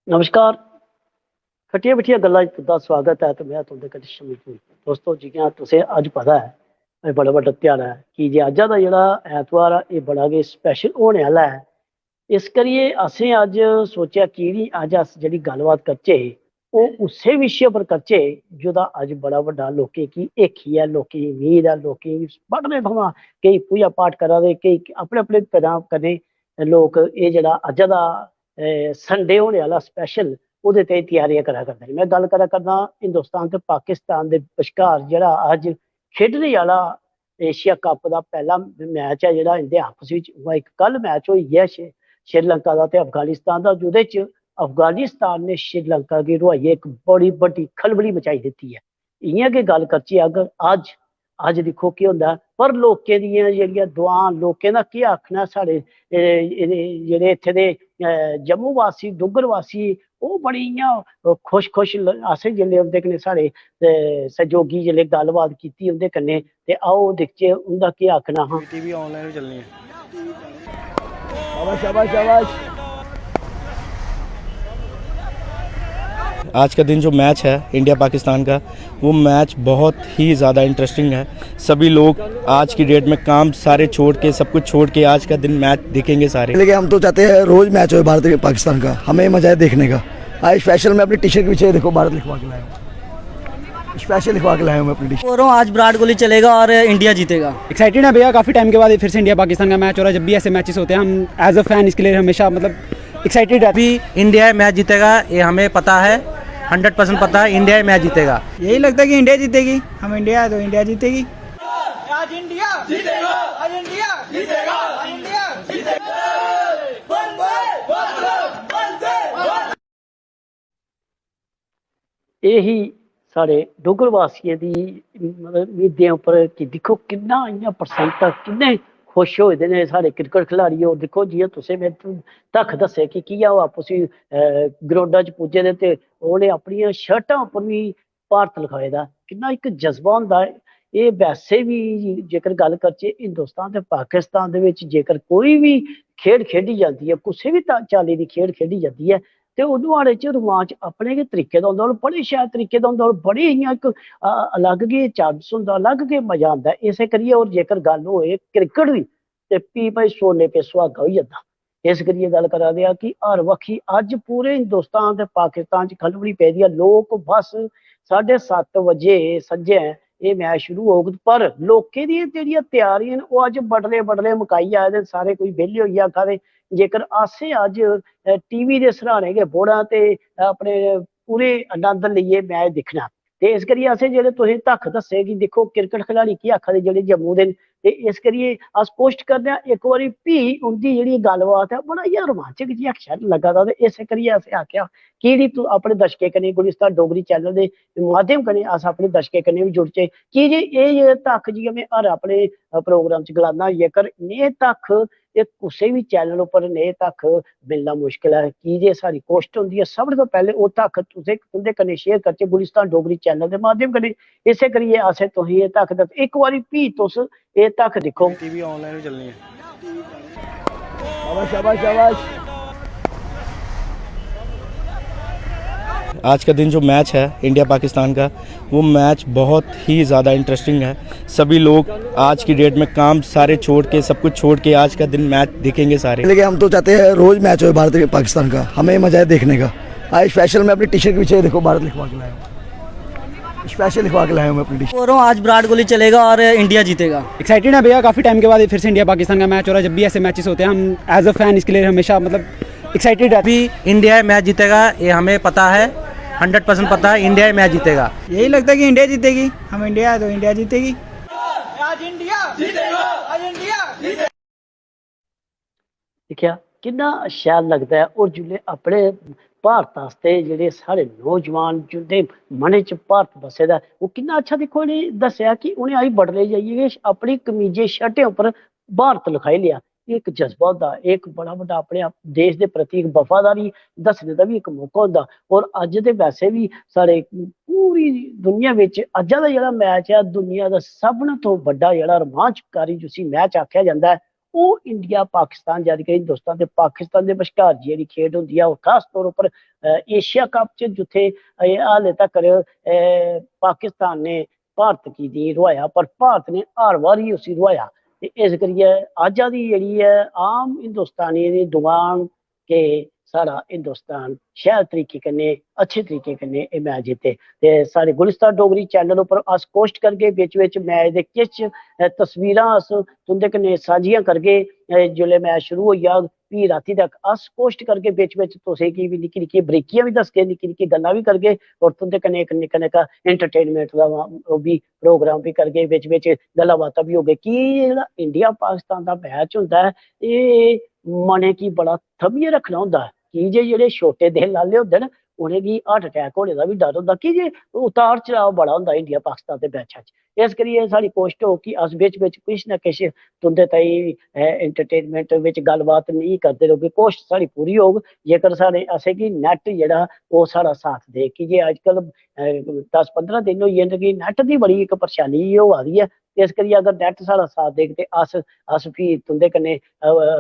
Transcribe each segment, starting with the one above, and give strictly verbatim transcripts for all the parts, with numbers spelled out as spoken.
नमस्कार। खट्टियां मिट्ठियां गल्लां च तुं'दा स्वागत ऐ ते में तुं'दे कन्नै शमीर। दोस्तो, जि'यां तुसें अज्ज पता ऐ, एह् बड़ा बड्डा ध्याड़ा ऐ, की जे अज्जा दा जेह्ड़ा ऐतवार ऐ, एह् बड़ा गै स्पैशल होने आह्ला ऐ। इस करियै असें अज्ज सोचेआ की निं अज्ज अस जेह्ड़ी गल्लबात करचै, ओह् उस्सै विशे पर करचै जेह्दा अज्ज बड़ा बड्डा लोकें गी हिक्ख ऐ, लोकें गी उम्मीद ऐ, लोकें गी बड़े थमां केईं पूजा पाठ करा दे, केईं अपने-अपने तरह कन्नै लोक एह् जेह्ड़ा अज्जा दा, ए, संडे होने आह्ला स्पैशल, ओह्दे ताईं त्यारियां करा करदे न। में गल्ल करा करना हिंदुस्तान ते पाकिस्तान दे बश्कार जेह्ड़ा अज्ज खेढने आह्ला एशिया कप दा पैह्ला मैच ऐ जेह्ड़ा इं'दे आपस बिच, उ'आं इक कल मैच होई गेआ श्री-, श्रीलंका दा ते अफगानिस्तान दा, जेह्दे च अफगानिस्तान ने श्रीलंका गी रुआइयै इक बड़ी बड्डी खलबली मचाई दित्ती ऐ। इ'यां गै गल्ल करचै अगर अज्ज, अज्ज दिक्खो केह् होंदा ऐ, पर लोकें दियां जेह्ड़ियां दुआं, लोकें दा केह् आखना ऐ, साढ़े, ए, ए, जेह्ड़े इत्थै दे, ए, जम्मू वासी, डुग्गर वासी, ओह् बड़ी इ'यां खुश खुश ल-, असें जिसलै उं'दे कन्नै साढ़े, ए, सैह्योगी जिसलै गल्लबात कीती उं'दे कन्नै, ते आओ दिखचै उं'दा केह् आखना हा। टीवी ऑनलाइन बी चलनी है। शाबाश, शाबाश, शाबाश। आज का दिन जो मैच है इंडिया पाकिस्तान का, वो मैच बहुत ही ज़्यादा इंटरेस्टिंग है। सभी लोग आज की डेट में काम सारे छोड़ के, सब कुछ छोड़ के आज का दिन मैच देखेंगे सारे। लेकिन हम तो चाहते हैं रोज मैच हो भारत पाकिस्तान का, हमें मजा है देखने का। आज स्पेशल मैं अपनी टी शर्ट के पीछे देखो भारत लिखवा के लाया हूँ, स्पेशल लिखवा के लाया हूँ मैं अपनी टी शर्ट। बोल रहा हूँ, आज विराट कोहली चलेगा और इंडिया जीतेगा। एक्साइटेड है भैया, काफी टाइम के बाद फिर से इंडिया पाकिस्तान का मैच हो रहा है। जब भी ऐसे मैचेस होते हैं, हम एज अ फैन इसके लिए हमेशा, मतलब, एक्साइटेड है। भी इंडिया मैच जीतेगा, ये हमें पता है, हंड्रेड परसेंट पता है, इंडिया मैच जीतेगा। यही लगता है कि इंडिया जीतेगी। हम इंडिया है तो इंडिया जीतेगी। आज इंडिया जीतेगा। आज इंडिया जीतेगा। आज इंडिया जीतेगा। वंदे मातरम, वंदे मातरम। एह् ही साढ़े डुग्गर वासियें दी, मतलब, उम्मीदें उप्पर कि दिक्खो किन्ना इ'यां प्रसन्नता, किन्ने खुश होए दे न साढ़े क्रिकेट खिलाड़ी। और दिक्खो, जि'यां तुसें में धक्ख दस्सेआ कि कि'यां ओह् आपूं च, अ, ग्राउंडा च पुज्जे दे ते उ'नें अपनियां शर्टां उप्पर बी भारत लखाए दा, किन्ना इक जज्बा होंदा ऐ। एह् वैसे बी जेकर गल्ल करचै हिंदुस्तान ते पाकिस्तान दे बिच जेकर कोई बी खेढ खेढी जंदी ऐ, कुसै बी ता-, चाल्ली दी खेढ खेढी जंदी ऐ, ते ओह् नुहाड़े च रोमांच अपने गै तरीके दा होंदा, होर बड़े शैल तरीके दा होंदा, होर बड़ी इ'यां इक, अ, अलग गै चांस होंदा, अलग गै मजा आंदा। इस्सै करियै होर जेकर गल्ल होए क्रिकेट दी, ते फ्ही भाई सोने पे सुहागा होई जंदा। इस करियै गल्ल करा दे आं कि हर बक्खी अज्ज पूरे हिंदुस्तान ते पाकिस्तान च खलबली पेदी ऐ। लोक बस साढ़े सत्त बजे सज्जै एह् मैच शुरू होग, पर लोकें दियां जेह्ड़ियां त्यारियां न, ओह् अज्ज बडले बडले मकाइयै आए दे न। सारे कोई बेह्ले होइयै आखा दे, जेकर असें अज्ज, अ, टीवी दे सराह्ने गै बौह्ना ते अपने पूरे आनंद लेइयै मैच दिक्खना। ते इस करियै असें जेह्ड़े तुसें धक्ख दस्से कि दिक्खो क्रिकेट खिलाड़ी केह् आखा दे जेह्ड़े जम्मू दे न, ते इस करियै अस कोशट करने आं इक बारी फ्ही उं'दी जेह्ड़ी गल्लबात ऐ, बड़ा इ'यां रोमांचक जिहा क्षण लग्गा दा, ते इस करियै असें आखेआ की निं तू अपने दर्शकें कन्नै गुलिस्तान डोगरी चैनल दे माध्यम कन्नै अस अपने दर्शकें कन्नै बी जुड़चै, की जे एह् जेह्ड़े धक्ख जि'यां में हर अपने, अ, प्रोग्राम च गलान्ना, जेकर नेह् धक्ख एह् कुसै बी चैनल उप्पर नेह् धक्ख मिलना मुश्कल ऐ, की जे साढ़ी कोशट होंदी ऐ सब तों पैह्लें ओह् धक्ख तुसें, तुं'दे कन्नै शेयर करचै गुलिस्तान डोगरी चैनल दे माध्यम कन्नै। इस्सै करियै असें तुसें एह् धक्क दस्स-, इक बारी फ्ही तुस एह् धक्क दिक्खो। टीवी ऑनलाइन बी चलनी है। शाबाश, शाबाश, शाबाश। आज का दिन जो मैच है इंडिया पाकिस्तान का, वो मैच बहुत ही ज़्यादा इंटरेस्टिंग है। सभी लोग आज की डेट में काम सारे छोड़ के, सब कुछ छोड़ के आज का दिन मैच देखेंगे सारे। लेकिन हम तो चाहते हैं रोज मैच हो भारत पाकिस्तान का, हमें मजा है देखने का। आज स्पेशल मैं अपनी टी शर्ट के पीछे देखो भारत लिखवा के लाया हूँ, स्पेशल लिखवा के लाया हूँ मैं अपनी टी शर्ट। बोल रहा हूँ, आज विराट कोहली चलेगा और इंडिया जीतेगा। एक्साइटेड है भैया, काफी टाइम के बाद फिर से इंडिया पाकिस्तान का मैच हो रहा है। जब भी ऐसे मैचेस होते हैं, हम एज अ फैन इसके लिए हमेशा, मतलब, एक्साइटेड है। भी इंडिया मैच जीतेगा, ये हमें पता है, हंड्रेड परसेंट पता है, इंडिया मैच जीतेगा। यही लगता है कि इंडिया जीतेगी। हम इंडिया है तो इंडिया जीतेगी। आज इंडिया जीतेगा। आज इंडिया जीतेगा। दिक्खेआ किन्ना शैल लगदा ऐ। और जिसलै अपने भारत आस्तै जेह्ड़े साढ़े नौजवान जिं'दे मनै च भारत बस्से दा ऐ, ओह् किन्ना अच्छा, दिक्खो, इ'नें दस्सेआ कि उ'नें अज्ज बडलै जाइयै गै अपनी कमीजें शर्टें उप्पर भारत लखाई लेआ। एह् इक जज्बा होंदा, एह् इक बड़ा बड्डा अपने आप देश दे प्रति इक वफादारी दस्सने दा बी इक मौका होंदा। और अज्ज ते वैसे बी साढ़े पूरी दुनिया बिच अज्जा दा जेह्ड़ा मैच ऐ, दुनिया दा सभनें थमां बड्डा जेह्ड़ा रोमांचकारी जिसी मैच आखेआ जंदा ऐ, ओह् इंडिया पाकिस्तान, यानी कि हिंदुस्तान ते पाकिस्तान दे बश्कार जेह्ड़ी खेड होंदी ऐ, और खास तौर उप्पर एशिया कप च जित्थै हाले तक पाकिस्तान ने भारत गी नेईं रुआया, पर भारत ने हर बार ही उसी रुआया। ते इस करियै अज्ज दी जेह्ड़ी ऐ आम हिंदुस्तानियें दी दुआन कि साढ़ा हिंदुस्तान शैल तरीके कन्नै, अच्छे तरीके कन्नै एह् मैच जित्ते। ते साढ़े गुलिस्तान डोगरी चैनल उप्पर अस कोशट करगे, बिच बिच मैच दे किश तस्वीरां अस तुं'दे कन्नै सांझियां करगे। जिसलै मैच शुरू होई जाग, फ्ही रातीं तक अस कोशट करगे, बिच बिच तुसें गी बी निक्की निक्की बरीकियां बी दसगे, निक्की निक्की गल्लां बी करगे, और तुं'दे कन्नै इक निक्का निक्का एंटरटेनमेंट दा ओह् बी प्रोग्राम बी करगे, बिच बिच गल्लां बातां बी होगे। कि जेह्ड़ा इंडिया पाकिस्तान दा मैच होंदा ऐ, एह् मनै गी बड़ा थम्मियै रक्खना होंदा ऐ, की जे जेह्ड़े छोटे दिल आह्ले होंदे न, उ'नेंगी हार्ट अटैक होने दा बी डर होंदा, की जे उतार चढ़ाव बड़ा होंदा इंडिया पाकिस्तान दे मैचै च। इस करियै साढ़ी कोशट होग कि अस बिच बिच किश ना किश तुं'दे ताईं एंटरटेनमेंट बिच गल्लबात नेईं करदे रौह्गे। कोशट साढ़ी पूरी होग जेकर साढ़े, असेंगी नैट जेह्ड़ा ओह् साढ़ा साथ देग, की जे अज्जकल दस पंदरां दिन होई गे न कि नैट दी बड़ी इक परेशानी होआ दी ऐ। इस करियै अगर नैट साढ़ा साथ देग ते अस अस फ्ही तुं'दे कन्नै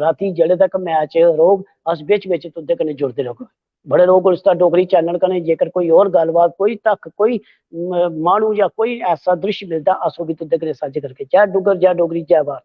रातीं जेल्लै तक मैच रौह्ग, अस बिच बिच तुं'दे कन्नै जुड़दे रौह्गे। बने रौह्ग गुलिस्तान डोगरी चैनल कन्नै। जेकर कोई होर गल्लबात, कोई तक, कोई माह्नू जां कोई ऐसा दृश्य मिलदा, अस ओह् बी तुं'दे कन्नै सांझे करगे। जै डुग्गर, जै डोगरी, जै भारत।